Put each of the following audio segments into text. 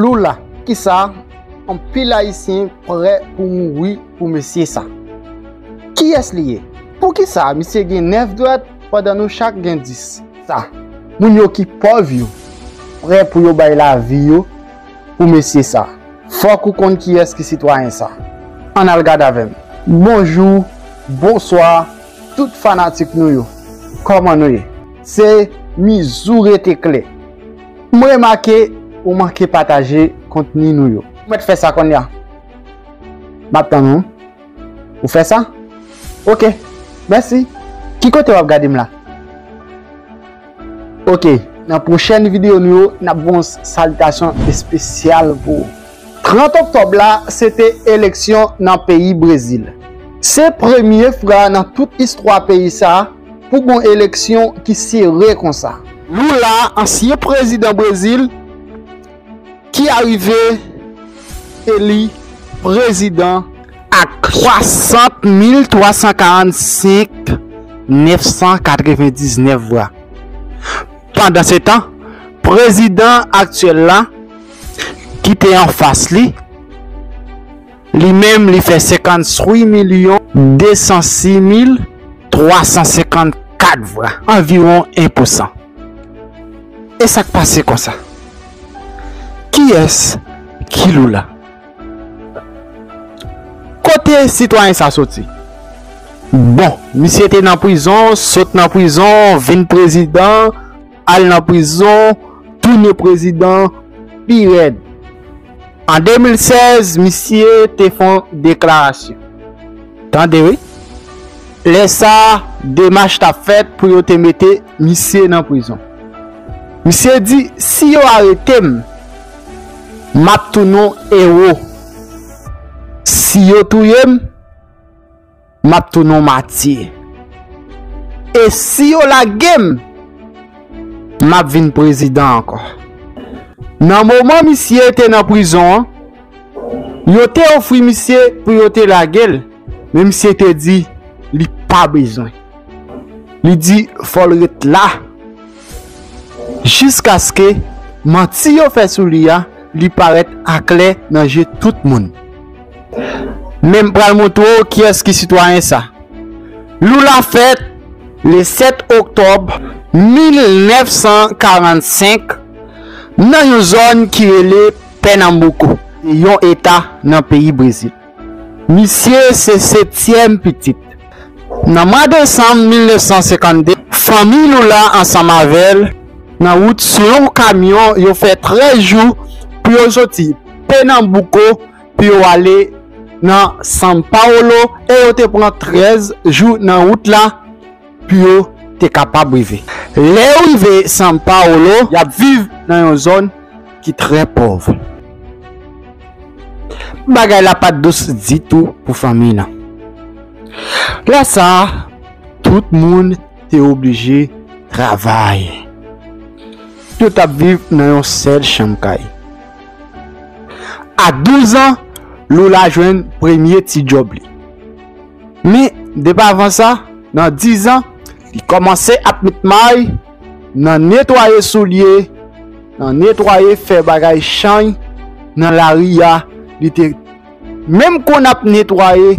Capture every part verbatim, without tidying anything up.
Lula, kisa? Anpil Ayisyen prè pou mouri pou mesye sa. Kiyès li ye? Poukisa misye gen nèf dwèt pandan nou chak gen dis? Sa, moun yo ki pòv yo prè pou yo bay lavi yo pou mesye sa. Fòk ou konn kiyès ki sitwayen sa. Ann al gad avè m. Bonjou, bonswa, tout fanatik nou yo. Kòman nou ye? Se Mizou Rete Klè. M remake ou manke pataje kontni nou yo. Ou mèt fè sa kounye a. M ap tann ou. Ou fè sa? Ok. Mèsi. Ki kote w ap gade m la? Ok. Nan pwochèn videyo nou yo, n ap gen yon salitasyon espesyal pou ou. Trant oktòb la, se te eleksyon nan peyi Brezil. Se premye fwa nan tout istwa peyi sa a pou gen yon eleksyon ki sere konsa. Lula, ansyen prezidan Brezil, ki arive eli prezidan ak swasant mil twa san karannsenk nèf san katrevendiznèf vwa. Pandansetan, prezidan aktyèl la, ki te anfas li, li menm, li fè senkantuit milyon de san sis mil twa san senkannkat vwa, anviwon en pousan. E sa k pase konsa? Kiyès ki Lula? Kote sitwayen sa soti? Bon, misye te nan prizon, sot nan prizon, vin prezidan, al nan prizon, tounen prezidan, pi rèd. An de mil sèz, misye te fè yon deklarasyon. Tande wi. Lè sa a, demach t ap fèt pou yo te mete misye nan prizon. Misye di, "Si yo arete m, m ap tounen yon ewo. Si yo touye m, m ap tounen yon matye. E si yo lage m, m ap vin prezidan ankò." Nan moman misye te nan prizon an, yo te ofri misye pou yo te lage l, men misye te di li pa bezwen. Li di fò l ret la jiskaske manti yo fè sou li a, li parèt aklè nan je tout moun. Men m pral montre w kiyès ki sitwayen sa. Lula fèt le sèt oktòb mil nèf san karannsenk nan yon zòn ki rele Pernambuco, yon eta nan peyi Brezil. Misye se setyèm pitit. Nan mwa desanm mil nèf san senkannde, fanmi Lula ansanm avè l nan wout sou yon kamyon, yo fè trèz jou pou yo soti Pernambuco pou yo ale nan São Paulo, e yo te pran trèz jou nan wout la pou yo te kapab rive. Lè yo rive São Paulo, y ap viv nan yon zòn ki trè pòv. Bagay la pa t dous ditou pou fanmi nan. Lè sa a, tout moun te oblije travay. Yo t ap viv nan yon sèl chanm kay. A douz an, Lula jwenn premye ti djòb li. Men, depi avan sa, nan diz an, li kòmanse ap met may nan netwaye soulye, nan netwaye, fè bagay chany nan lari a. Li te menm konn ap netwaye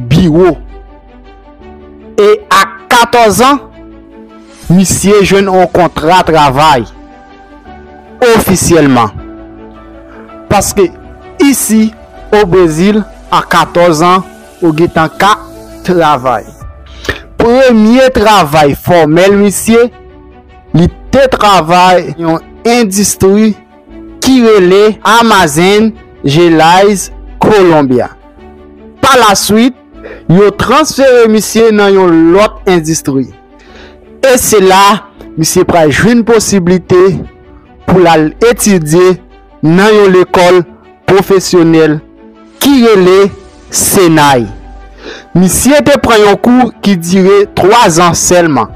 biwo. E a katòz an, misye jwenn yon kontra travay ofisyèlman. Paske isi, o Brezil, a katòz an, ou gentan ka travay. Premye travay fòmèl misye, li te travay yon endistri ki rele Armazém Gerais Colômbia. Pa laswit, yo transfere misye nan yon lòt endistri. E se la, misye pral jwenn posiblite pou l al etidye nan yon lekòl pwofesyonèl ki rele Senai. Misye te pran yon kou ki dire twa zan sèlman.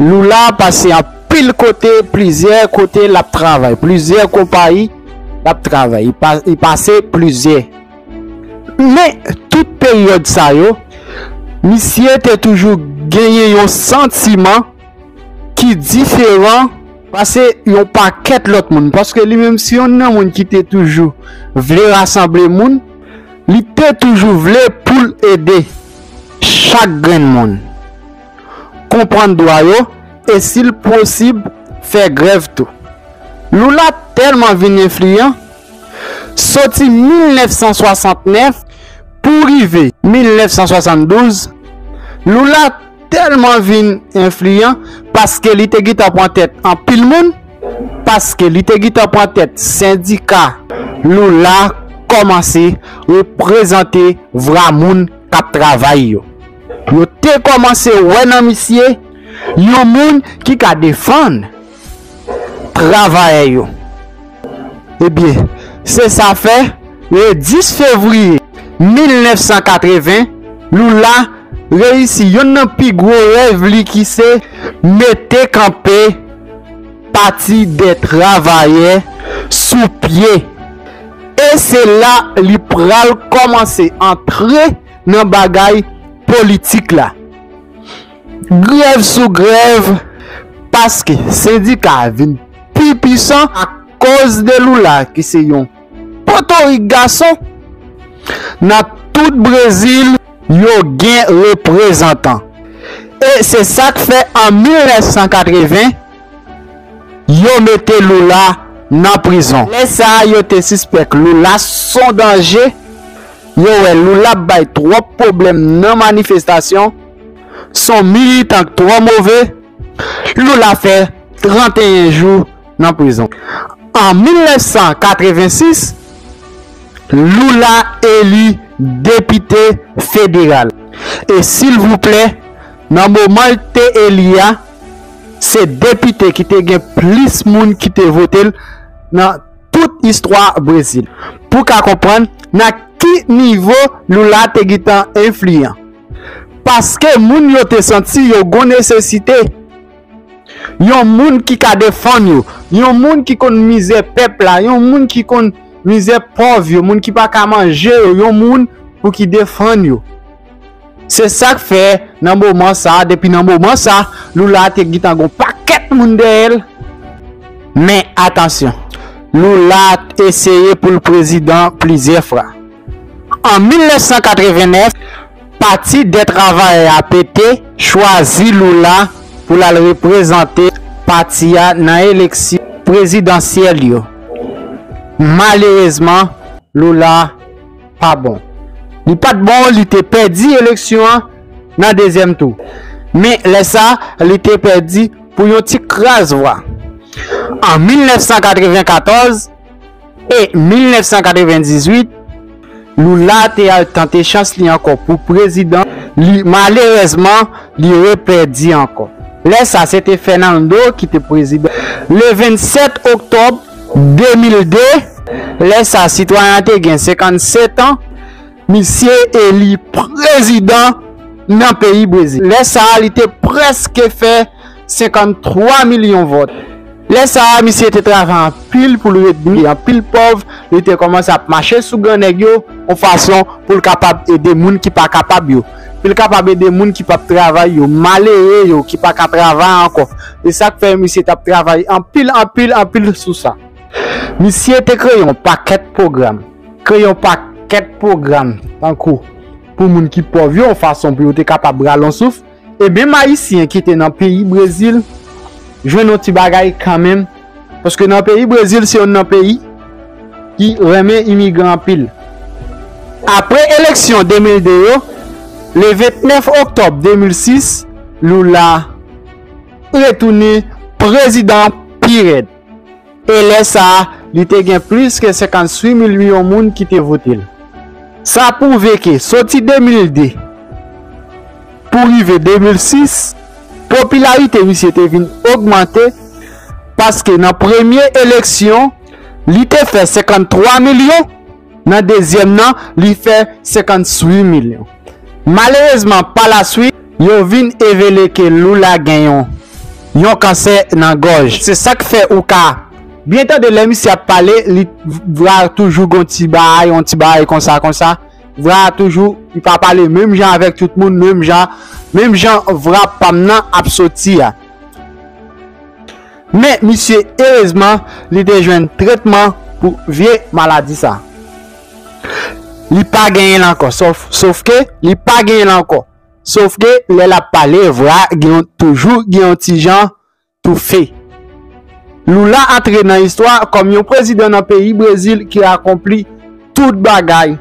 Lula pase anpil kote, plizyè kote l ap travay, plizyè konpayi l ap travay. Li pa-, li pase plizyè. Men, tout peryòd sa yo, misye te toujou genyen yon santiman ki diferan pase yon pakèt lòt moun, paske li menm se yonn nan moun ki te toujou vle rasanble moun, li te toujou vle pou l ede chak grenn moun konprann dwa yo, e si l posib, fè grèv tou. Lula tèlman vin enfliyan, soti mil nèf san swasantnèf pou rive mil nèf san swasanndouz, Lula tèlman vin enfliyan paske li te gentan pran tèt anpil moun, paske li te gentan pran tèt sendika. Lula kòmanse reprezante vwa moun k ap travay yo. Yo te kòmanse wè nan misye yon moun ki ka defann travayè yo. Ebyen, se sa fè, le dis fevriye mil nèf san katreven, Lula reyisi yonn nan pi gwo rèv li ki se mete kanpe Pati dè Travayè sou pye. E se la li pral kòmanse antre nan bagay politik la. Grèv sou grèv, paske sendika a vin pi pisan akoz de Lula ki se yon potorik gason. Nan tout Brezil, yo gen reprezantan. E se sa k fè an mil nèf san katreven, yo mete Lula nan prizon. Lè sa a, yo te sispèk Lula s on danje. Yo wè Lula ap bay twòp pwoblèm nan manifestasyon. S on militan k twò move. Lula fè tranteyen jou nan prizon. An mil nèf san katrevensis, Lula eli depite federal. E silvouplè, nan moman l te eli a, se depite ki te gen plis moun ki te vote l nan tout istwa Brezil. Pou w ka konprann nan ki nivo Lula te gentan enfliyan. Paske moun yo te santi yo gon nesesite. Yon moun ki ka defann yo. Yon moun ki konn mizè pèp la. Yon moun ki konn mizè pòv yo. Moun ki pa ka manje yo. Yon moun pou ki defann yo. Se sa k fè, nan moman sa, depi nan moman sa, Lula te gentan gon pakèt moun dèyè l. Men atansyon, Lula eseye pou l prezidan plizyè fwa. An mil nèf san katrevennèf, Pati dè Travayè a, P T, chwazi Lula pou l al reprezante pati a nan eleksyon prezidansyèl yo. Malerezman, Lula pa bon. Li pa t bon, li te pèdi eleksyon an nan dezyèm tou. Men lè sa, li te pèdi pou yon ti kras vwa. An mil nèf san katrevenkatòz e mil nèf san katrevendizwit, Lula te al tante chans li ankò pou prezidan. Li, malerezman, li repèdi ankò. Lè sa, se te Fernando ki te prezidan. Le vennsèt oktòb de mil de, lè sa, sitwayen an te gen senkannsèt an, misye eli prezidan nan peyi Brezil. Lè sa a, li te prèske fè senkanntwa milyon vòt. Lè sa a, misye te travay anpil pou l ret byen, anpil pòv, li te kòmanse ap mache sou gran nèg yo, yon fason pou l kapab ede moun ki pa kapab yo. Pou l kapab ede moun ki p ap travay yo, malere yo, ki pa ka travay ankò. E sa k fè misye t ap travay anpil, anpil, anpil sou sa. Misye te kreye yon pakèt pwogram. Kreye yon pakèt pwogram, tankou pou moun ki pòv yo, yon fason pou yo te kapab rale yon souf. E menm Ayisyen ki te nan peyi Brezil jwenn yon ti bagay kanmenm, paske nan peyi Brezil se youn nan peyi ki renmen imigran anpil. Apre eleksyon de mil de yo, le vennèf oktòb de mil sis, Lula retounen prezidan pi rèd. E lè sa a, li te gen plis ke senkanntwit milyon moun ki te vote l. Sa pwouve ke soti de mil de pou rive de mil sis, popilarite misye te vin ogmante, paske nan premye eleksyon, li te fè senkanntwa milyon, nan dezyèm nan, li fè senkanntwit milyon. Malerezman, pa laswit, yo vin evele ke Lula gen yon, yon kansè nan gòj. Se sa k fè ou ka byen tande lè misye ap pale, li vra toujou gon ti bagay, yon ti bagay konsa, konsa. Vra toujou, li pa pale menm jan avèk tout moun, menm jan, menm jan vra pa m nan ap soti a. Men misye, erezman, li te jwenn tretman pou vye maladi sa. Li pa genyen l ankò. Sof, sof ke li pa genyen l ankò. Sof ke lè l ap pale, vwa gen yon, toujou gen yon ti jan toufe. Lula antre nan istwa kòm yon prezidan nan peyi Brezil ki akonpli tout bagay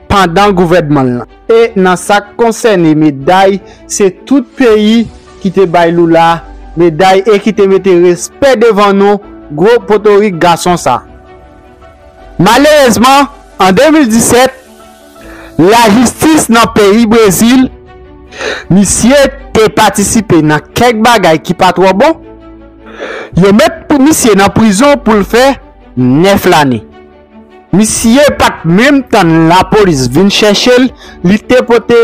pandan gouvènman l lan. E nan sa k konsène meday, se tout peyi ki te bay Lula meday e ki te mete respè devan non gwo potorik gason sa. Malerezman, an de mil disèt, lajistis nan peyi Brezil, misye te patisipe nan kèk bagay ki pa twò bon. Yo met pou misye nan prizon pou l fè nèf lane. Misye pa t menm tann lapolis vin chèche l, li te pote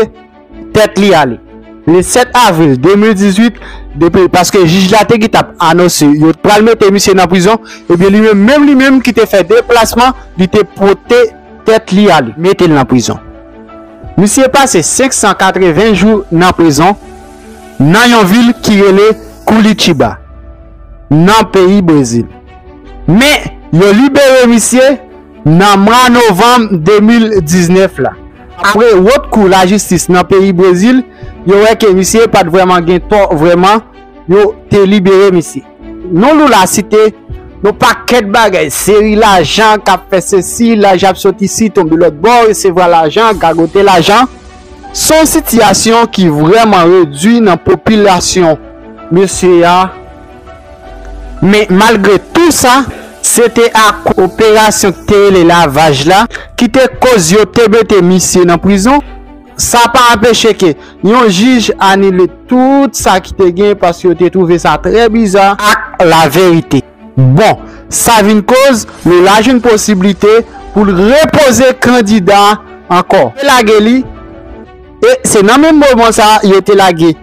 tèt li ale. Le sèt avril de mil dizuit, depi, paske jij la te gentan anonse yo pral mete misye nan prizon, ebyen, li menm, menm li menm ki te fè deplasman, li te pote tèt li ale, mete l nan prizon. Misye pase senk san katreven jou nan prizon, nan yon vil ki rele Curitiba, nan peyi Brezil. Men, yo libere misye nan mwa novanm de mil diznèf la. Apre wot kou lajistis nan peyi Brezil, yo wè ke misye pa t vrèman gen tò vrèman, yo te libere misye. Non Lula site yon pakèt bagay, seri lajan k ap fè sesi, lajan ap soti isi, tonbe lòt bò, resevwa lajan, gagote lajan. Se yon sitiyasyon ki vrèman redui nan popilasyon mesye a. Men malgre tou sa, se te ak operasyon ki te rele lavaj la ki te koz yo te mete misye nan prizon. Sa pa anpeche ke yon jij anile tout sa ki te gen, paske yo te twouve sa trè biza ak laverite. Bon, sa vin koz Lula jwenn posiblite pou l repoze kandida ankò. Te lage li, e se nan menm moman sa yo te lage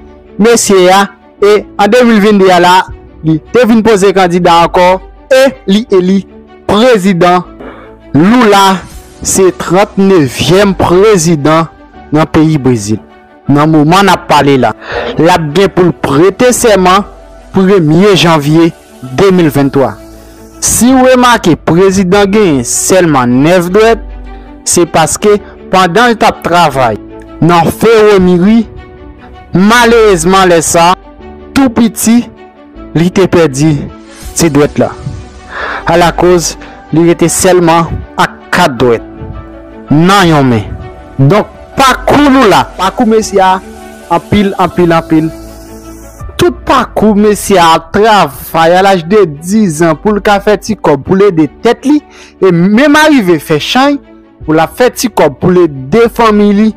mesye a, e an de mil vennde a la, li te vin poze kandida ankò, e li eli prezidan. Lula se trannnevyèm prezidan nan peyi Brezil. Nan moman n ap pale la, l ap gen pou l prete sèman premye janvye de mil venntwa. Si w remake prezidan genyen sèlman nèf dwèt, se paske pandan l t ap travay nan fewoniri, malerezman lè sa, tou piti, li te pèdi ti dwèt la. Alakoz, li rete sèlman ak kat dwèt nan yon men. Donk, pakou nou la, pakou mesye a, anpil, anpil, anpil. Tout pakou mesye a ap travay a laj de diz an pou l ka fè ti kòb pou l ede tèt li, e menm arive fè chay pou l ap fè ti kòb pou l ede fanmi li.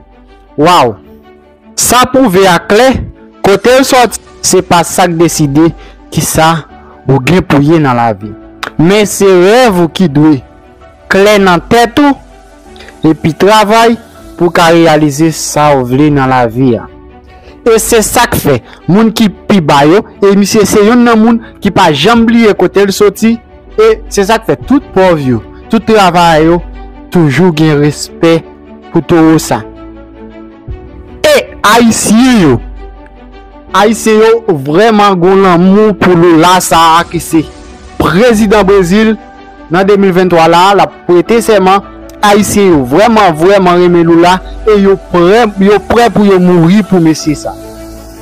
Waw! Sa pwouve aklè, kote l sòti, se pa sa k deside kisa ou gen pou ye nan lavi. Men se rèv ou ki dwe klè nan tèt ou, epi travay pou w ka reyalize sa w vle nan lavi a. E se sa k fè, moun ki pi ba yo, e misye se youn nan moun ki pa janm bliye kote l soti, e se sa k fè tout pòv yo, tout travayè yo, toujou gen respè pou towo sa. E Ayisyen yo, Ayisyen yo vrèman gon lanmou pou Lula sa a ki se prezidan Brezil nan de mil venntwa la, l ap prete sèman. Ayisyen yo vrèman, vrèman renmen Lula e yo prè, yo prè pou yo mouri pou mesye sa.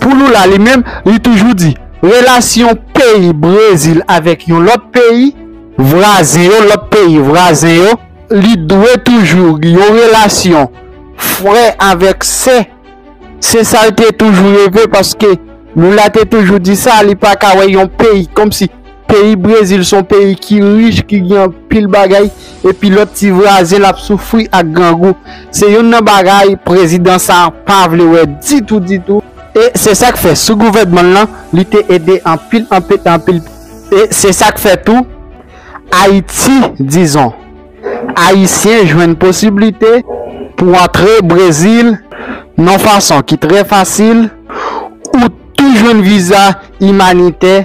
Pou Lula li menm, li toujou di, relasyon peyi Brezil avèk yon lòt peyi, vwazen yo, lòt peyi vwazen yo, li dwe toujou yon relasyon frè avèk sè. Se sa l te toujou reve, paske Lula te toujou di sa, li pa ka wè yon peyi, kòmsi peyi Brezil se yon peyi ki rich, ki gen anpil bagay, epi lòt ti vwazen l ap soufri ak grangou. Se youn nan bagay prezidan sa a pa vle wè ditou, ditou. E se sa k fè, sou gouvènman l lan, li te ede anpil, anpil, anpil. E se sa k fè tou, Ayiti, dizon, Ayisyen jwenn posiblite pou antre Brezil nan fason ki trè fasil, ou tou jwenn viza imanitè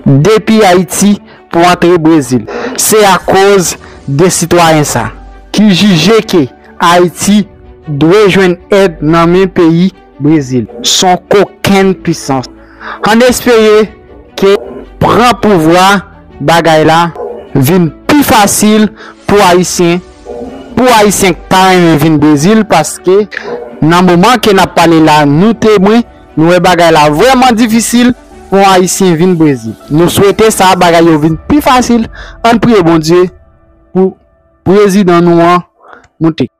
depi Ayiti pou antre Brezil. Se akoz de sitwayen sa ki jije ke Ayiti dwe jwenn èd nan men peyi Brezil. Se yon kokenn pisans. Ann espere ke pran pouvwa, bagay la vin pi fasil pou Ayisyen, pou Ayisyen k ta renmen vin Brezil, paske nan moman ke n ap pale la, nou temwen, nou wè bagay la vrèman difisil pou yon Ayisyen vin Brezil. Nou swete sa, bagay yo vin pi fasil. Ann priye Bondye pou prezidan nou an moute.